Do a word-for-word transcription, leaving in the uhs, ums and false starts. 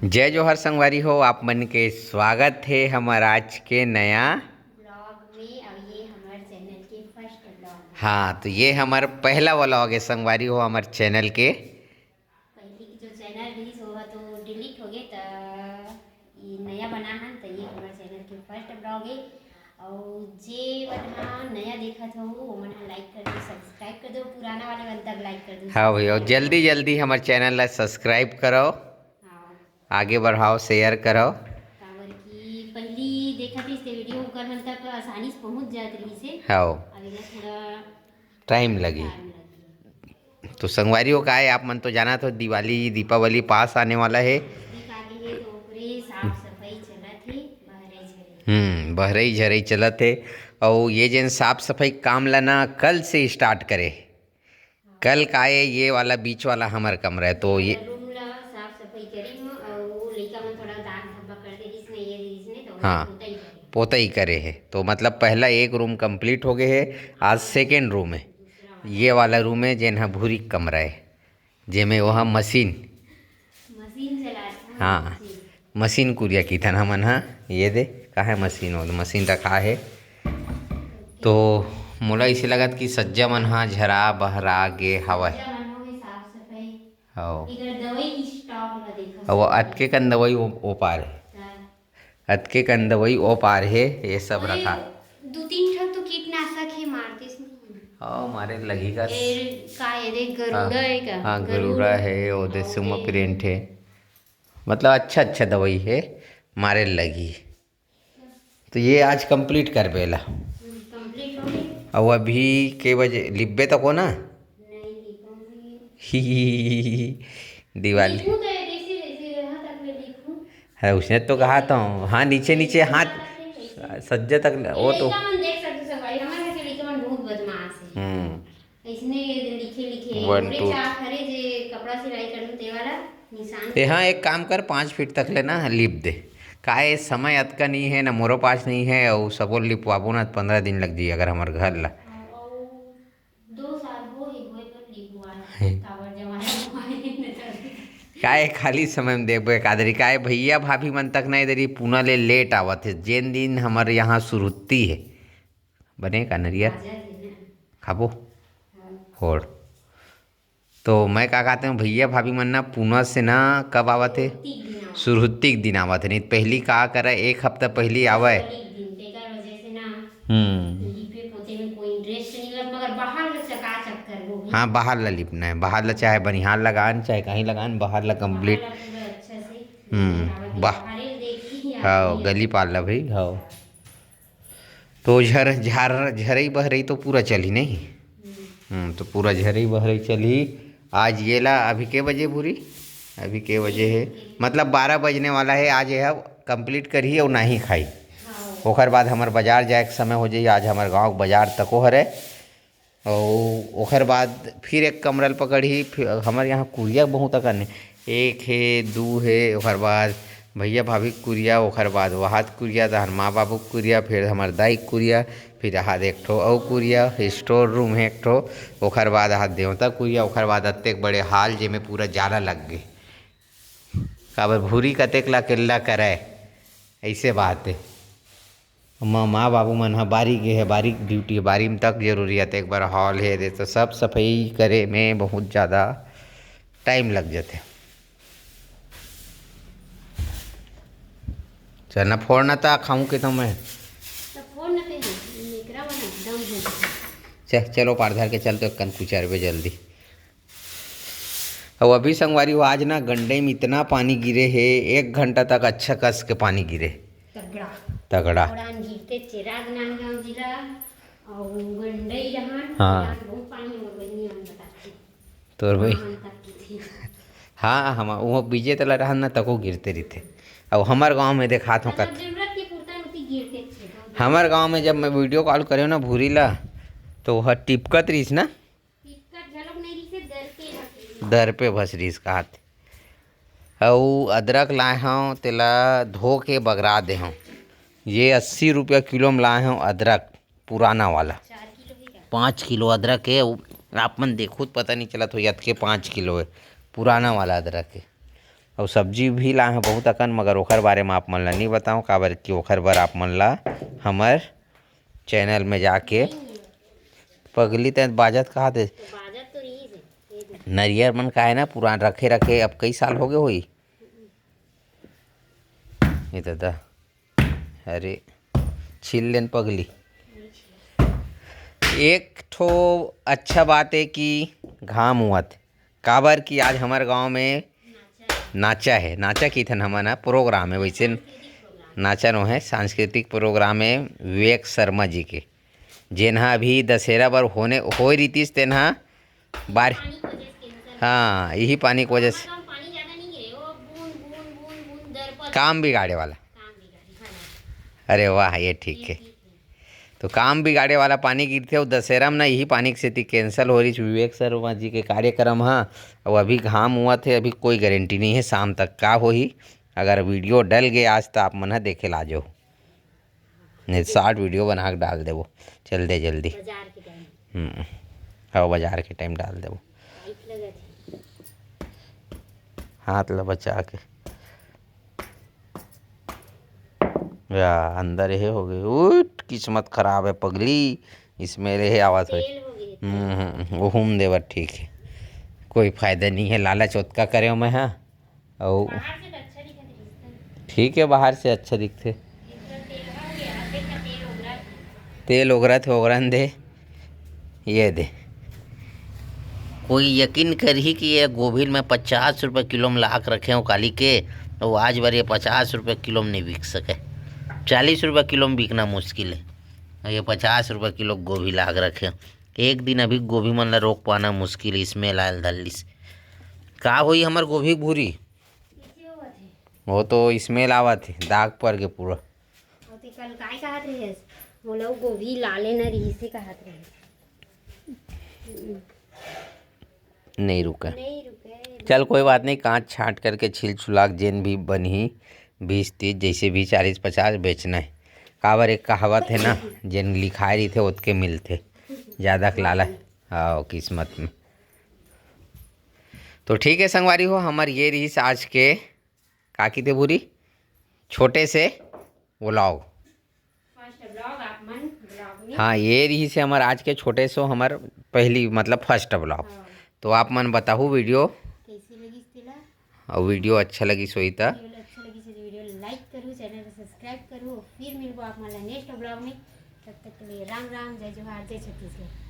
जय जोहार संगवारी हो, आप मन के स्वागत हे हमर आज के नया ब्लॉग में। और ये हमर चैनल के फर्स्ट ब्लॉग। हाँ, तो ये हमर पहला ब्लॉग है संगवारी हो हमर चैनल के। पहली जो चैनल रिहिस, वो तो डिलीट हो गए, तो ये नया बना हन, तो ये हमर चैनल के फर्स्ट ब्लॉग है। और जे मन हा नया देखत हो, वो मन हा लाइक कर दो, सब्सक्राइब कर दो, पुराना वाले मन तक लाइक कर दो। हाँ भैया, जल्दी जल्दी हमर चैनल ला सब्सक्राइब करो, हाँ। आगे बढ़ाओ, शेयर करो। काबर कि पहली देखत रहिस ते वीडियो, ओकर मन तक आसानी से पहुंच जात रहिस हे। हाँ। अब एला थोड़ा टाइम लगी। टाइम लगी। तो संगवारी हो, का है, आप मन तो जानत हो, दिवाली, दीपावली पास आने वाला है। नजदीक आ गई है, तो ओकरे साफ सफाई चलत है, बहरई झरई। हम्म, बहरई झरई चलत है। और ये जेन साफ सफाई काम ला ना, कल से स्टार्ट करे। कल का है, ये वाला बीच वाला हमर कमरा है, तो ये रूम ला साफ सफाई करी हूँ, और वो लइका मन थोड़ा दाग धब्बा कर दे, इसने ये, इसने तो हाँ, पोतई करे। पोतई करे है। तो मतलब पहला एक रूम कंप्लीट हो गए है, आज सेकेंड रूम है। ये वाला रूम है जेन हा भूरी कमरा है, जेमे वो हा मशीन। मशीन चलात हन, हाँ, मशीन। मशीन कुरिया किथन हमन हा। ये दे, का है मशीन, वो मशीन रखा है। तो मोला इसे लगत कि सज्जा मन हा झरा बहरा गे हवय। सज्जा मन हो गए साफ सफाई। हव। इधर दवाई की स्टॉक ला देखो। अब वो अतके कन दवाई ओ, ओ पार है। हाँ। अतके कन दवाई ओ पार हे, ये सब अरे, रखा। दू तीन ठन तो कीटनाशक हे, मारतिस नहीं। हाँ, मारे लगही का। एल-, का हे रे, गरुड़ा हाँ, हे का? हाँ, गरुड़। गरुड़ा हे, वो दे और सुमा के प्रिंट हे। मतलब अच्छा अच्छा दवाई हे, मारे लगही। तो ये आज कंप्लीट करबे ला। हम्म, कंप्लीट हो गई। अब अभी के बजे लिब्बे तको ना? नहीं, नहीं, कौन सी? ही, ही, ही, ही, ही। दिवाली। लिखूं तो ये जैसे, जैसे यहाँ तक मैं लिखूं। है, उसने तो कहा था, हाँ, नीचे, नीचे हाथ, नीचे हाथ रखे, ऐसे। सज्जे तक ले, वो तो। लड़का मन देख सकते हो भाई, हमारे घर के लड़का मन बहुत बदमाश है। हम्म। इसने लिखे, लिखे, वन, पूरे टू। चाक हरे जे कपड़ा सिलाई कर दूं, ते वाला निशान। ते हाँ, एक काम कर, पाँच फीट तक ले ना लिप दे। काहे, समय अतका नहीं है ना, मोरो पास नहीं है, और सबो लिपवाबो ना, पंद्रह दिन लग जाई अगर हमार घर ला। और दो साल हो ही होए तो लिखवाए, हे। काबर जमाना हुआ है, नहीं तो। काहे खाली समय में देखबे कादरी, काहे भैया भाभी मन तक नहीं देरी, पूना ले लेट आवत हे। जेन दिन हमर यहाँ सुरुत्ती है, बने का नरिया? आ जाते हैं। खाबो? हाँ। होड़। तो मैं का कहते हूँ, भैया भाभी मन ना पूना से ना कब आवत हे? सुरुत्ती के दिन आवत। सुरुत्ती के दिन आवत हे, नहीं तो पहली का करे, एक हफ्ता पहली आवय। पहली दिन, तेकर वजह से ना हम्म। लीपे पोते में कोई इंटरेस्ट नहीं लग, मगर बाहर में चकाचक करबो भी। हाँ, बाहर ला लिपना है, बाहर ला चाहे बनिहार लगान, चाहे कहीं लगान, बाहर ला कंप्लीट। बाहर ला पूरा अच्छा से हम्म, बाहर बाह-, बाहर ही देखी ही हाँ, आदमी। गली पार ला भाई, हाँ। तो झर-, झार-, झरई बहरई तो पूरा चली नहीं? हम्म। हम्म, तो पूरा झरई बहरई चली। आज ये ला, अभी के बजे भूरी? अभी के बजे है? मतलब बारह बजने वाला है। आज ये कंप्लीट करही और नहीं खाई। हाँ। ओकर बाद हमर बाजार जाए के समय हो जाई। आज हमर गांव के बाजार तको हरे। और ओकर बाद फिर एक कमरा ल पकड़ही। फिर हमर यहाँ कुरिया बहुत अकन हे, एक हे, दू हे, ओकर बाद भैया भाभी के कुरिया, ओकर बाद वहाद कुरिया, तहन माँ बाबू के कुरिया, फिर हमर दाई के कुरिया, फिर अहाद एक ठो अउ कुरिया, स्टोर रूम हे एक ठो, ओकर बाद अहाद देवता कुरिया, ओकर बाद अतेक बड़े हाल जेमे पूरा जाला लग गे। काबर भूरी कतेक ला अकेल्ला करय, ऐसे बात हे। म-, माँ बाबू मन ह बारी गे हे, बारी के ड्यूटी हे, बारी में तक जरूरी हे। त एक बार हॉल हे दे, तो सब सफाई करे में बहुत ज़्यादा टाइम लग जाथे। चना फोड़ना त खाऊं के तो मैं। तो फोड़ न कहीं, एकरा मन एकदम हो। चल, चलो पार धर के चल, तो कन कुचरबे जल्दी। अउ अभी संगवारी हो, आज ना गंडई में इतना पानी गिरे हे, एक घंटा तक अच्छा कस के पानी गिरे। तगड़ा। तगड़ा। ओड़ान गिरते चेराग नांदगांव जिला अउ गंडई रहन, हाँ। ओड़ान बहुत पानी हमर बहिनी मन बताथे। तोर भाई। हाँ, तक की थी। हाँ, हम, वो बीजे तला रहन ना, तको गिरते रहिथे। अउ हमर गांव में देखात हो मतलब कत-, जरूरत के पुरता नती गिरते थे, तो हमर गांव में जब मैं वीडियो कॉल करे ना भूरी ला, तो वह टिपकत रहिस ना, टिपकत घलोक नहीं रहिसे, दर पे भसरी। दर पे भसरीस कहत। अउ अदरक लाए हंव, तेला धो के बगरा दे हंव। ये अस्सी रुपया किलो में लाए हंव अदरक, पुराना वाला। चार किलो हे का? पाँच किलो अदरक हे। अउ आप मन देखो त पता नहीं चलत हो, अतके पाँच किलो हे, पुराना वाला अदरक हे। अउ सब्जी भी लाए हंव बहुत अकन, मगर ओखर बारे म आप मन ला नइ बतावंव, काबर कि ओखर बर आप मन ला हमर चैनल में जाके पगली तैं बाजत कहा दे। नरियर मन का हे ना, पुरान रखे रखे अब कई साल हो गए होही। ये दादा, अरे छील लेन पगली। एक ठो अच्छा बात हे कि घाम हुवत, काबर कि आज हमर गांव में नाचा हे, नाचा किथन हमन ह, प्रोग्राम हे, वइसे नाचा नो हे, सांस्कृतिक प्रोग्राम हे विवेक शर्मा जी के, जेन ह अभी दशहरा बर होने होय रितिस, तेन ह बार, हाँ, यही पानी के वजह से काम बिगाड़े वाला। अरे वाह, ये ठीक हे। तो काम बिगाड़े वाला पानी गिरथे, अउ दशहरा में ना यही पानी के सेती cancel हो रही विवेक शर्मा जी के कार्यक्रम ह। अउ अभी घाम हुवत हे, अभी कोई गारंटी नइ हे शाम तक का होही। अगर वीडियो डल गे आज, त आप मन ह देखे ला जाओ, नहीं short वीडियो बना के डाल देबो। चल दे जल्दी। बाजार के टाइम। हम्म, हाँ, बाजार के टाइम डाल देबो। लाइट लगत हे। हाथ ला बचा के। या, अंदर हे हो गए। उठ, किस्मत खराब हे पगली, इसमें रहे आवत होई। तेल हो गए। हम्म, हम्म, वो हुम देवर ठीक हे, कोई फायदा नहीं हे, लालच ओतका करे मैं, हाँ। अउ बाहर से तो अच्छा दिखत रहिस ना। ठीक हे, बाहर से अच्छा दिखथे। इतना तेल हो गया, अब देखना तेल उगरा। तेल उगरत हे, उगरन दे। ये दे, कोई यकीन करही कि ये गोभी मैं पचास रुपये किलो में लाख रखे हंव काली के, अउ आज बर ये पचास रुपये किलो में नहीं बिक सके, चालीस रुपये किलो में बिकना मुश्किल हे। अउ ये पचास रुपये किलो गोभी लाख रखे हंव। एक दिन अभी गोभी मन ला रोक पाना मुश्किल हे, इसमें लायल धर लिस। का होई हमर गोभी के भूरी? वो तो smell आवत हे, दाग पर के पूरा। अउ ते कल काय कहत रहेस? मोला वो गोभी लाले न रहिसे कहत रहेस। नहीं रुके। नहीं रुके। चल कोई बात नहीं, कांच छांट करके छिल छुला के जेन भी बनही, बीस तीस, जैसे भी चालीस पचास बेचना हे। काबर एक कहावत हे ना, जेन लिखाए रहिथे ओतके मिलथे, ज़्यादा के लालच, हाँ, किस्मत में। तो ठीक हे संगवारी हो, हमर ये रहिस आज के, का किथे भूरी, छोटे से vlog। First vlog आप मन vlog में। हाँ, ये रहिस हे हमर आज के छोटे से, हमर पहली, मतलब first vlog। हाँ। तो आप मन बताहू वीडियो कैसी लगिस तेला? अउ वीडियो अच्छा लगिस होही त वीडियो अच्छा लगिस हे तो वीडियो like करू, चैनल को subscribe करू, फिर मिलबो आप मन ला next vlog में। तब तक के लिए राम राम, जय जोहार, जय छत्तीसगढ़।